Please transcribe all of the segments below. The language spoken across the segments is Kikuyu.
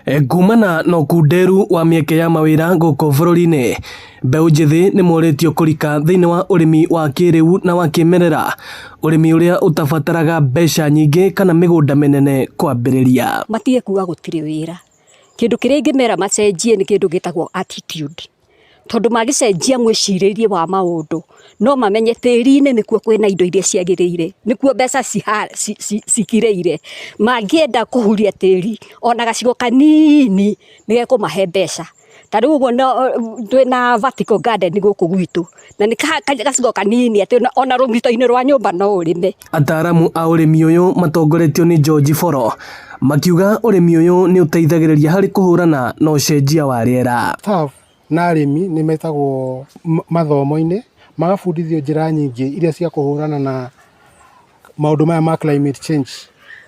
Kumana na ũkunderu wa mĩeke ya mawĩra gũkũ bũrũri-inĩ, mbeũ njĩthĩ nĩmorĩtio kũrika thĩinĩ wa ũrĩmi wa kĩrĩu na wa kĩmerera, ũrĩmi ũrĩa ũtabataraga mbeca nyingĩ kana mĩgũnda mĩnene kwambĩrĩria. Matige kuga gũtirĩ wĩra. Kĩndũ kĩrĩa ingĩmera macenjie nĩ kĩndũ gĩtagwo attitude. Tondũ mangĩcenjia mwĩcirĩrie wa maũndũ, no mamenye tĩri-inĩ nĩkuo kwĩna indo iria ciagĩrĩire, nĩkuo mbeca cikirĩire. Mangĩenda kũhuria tĩri ona gacigo kanini nĩ gekũmahe mbeca. Ta rĩu ũguo twĩna vertical garden gũkũ gwitũ, na nĩ gacigo kanini atĩ ona rũgito-inĩ rwa nyũmba no ũrĩme. Ataaramu a ũrĩmi ũyũ matongoretio nĩ George Boro makiuga ũrĩmi ũyũ nĩ ũteithagĩrĩria harĩ kũhũrana na ũcenjia wa rĩera. Staff na arĩmi nĩ metagwo mathomo-inĩ magabundithio njĩra nyingĩ iria cia kũhũrana na maũndũ maya ma climate change,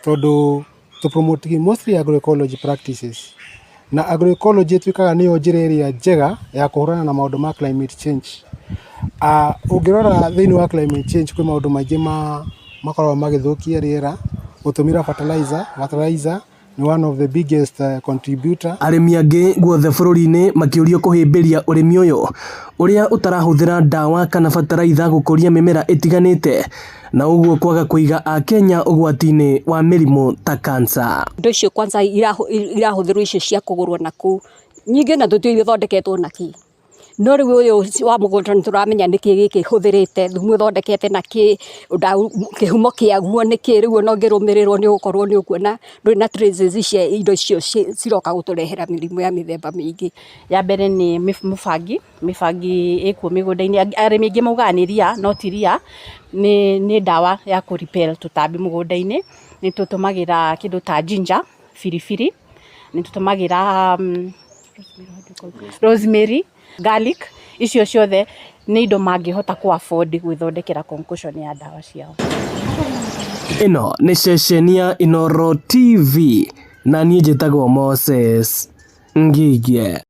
tondũ tũ promote mostly agroecology practices, na agroecology ĩtuĩkaga nĩyo njĩra ĩrĩa njega ya kũhũrana na maũndũ ma climate change. Ũngĩrora thĩinĩ wa climate change kwĩ maũndũ maingĩ makoragwo magĩthũkia rĩera, gũtũmĩra fertilizer, fertilizer nĩ one of the biggest contributor. Arĩmi angĩ guothe bũrũri-inĩ makĩũrio kũhĩmbĩria ũrĩmi ũyũ ũrĩa ũtarahũthĩra ndawa kana bataraitha gũkũria mĩmera ĩtiganĩte na ũguo kwaga kũiga akenya ũgwati-inĩ wa mĩrimũ ta kansa. Indo icio kwanza irahũthĩrwo icio cia kũgũrwo na kũu nyingĩ na tũtiũĩ ithondeketwo na kĩ. No rĩu ũyũ wa mũgũnda nĩ tũramenya nĩkĩ gĩkĩ hũthĩrĩte, thumu ũthondekete na kĩ, kĩhumo kĩaguo nĩ kĩ, rĩu ona ũngĩrũmĩrĩrwo nĩ ũgũkorwo nĩ ũkuona ndũrĩ na traces cia indo icio ciroka gũtũrehera mĩrimũ ya mĩthemba mĩingĩ. Ya mbere nĩ mũbangi, mĩbangi ĩkuo mĩgũnda-inĩ, arĩmi aingĩ maugaga nĩ ria, no ti ria, nĩ ndawa ya kũ repel tũtambi mũgũnda-inĩ. Nĩ tũtũmagĩra kĩndũ ta ginger, biribiri, nĩ tũtũmagĩra rosemary, garlic, icio ciothe nĩ indo mangĩhota kũ afford gwĩthondekera concoction ya ndawa ciao. Ĩno nĩ ceceni ya Inooro TV na niĩ njĩtagwo Moses Ngigie.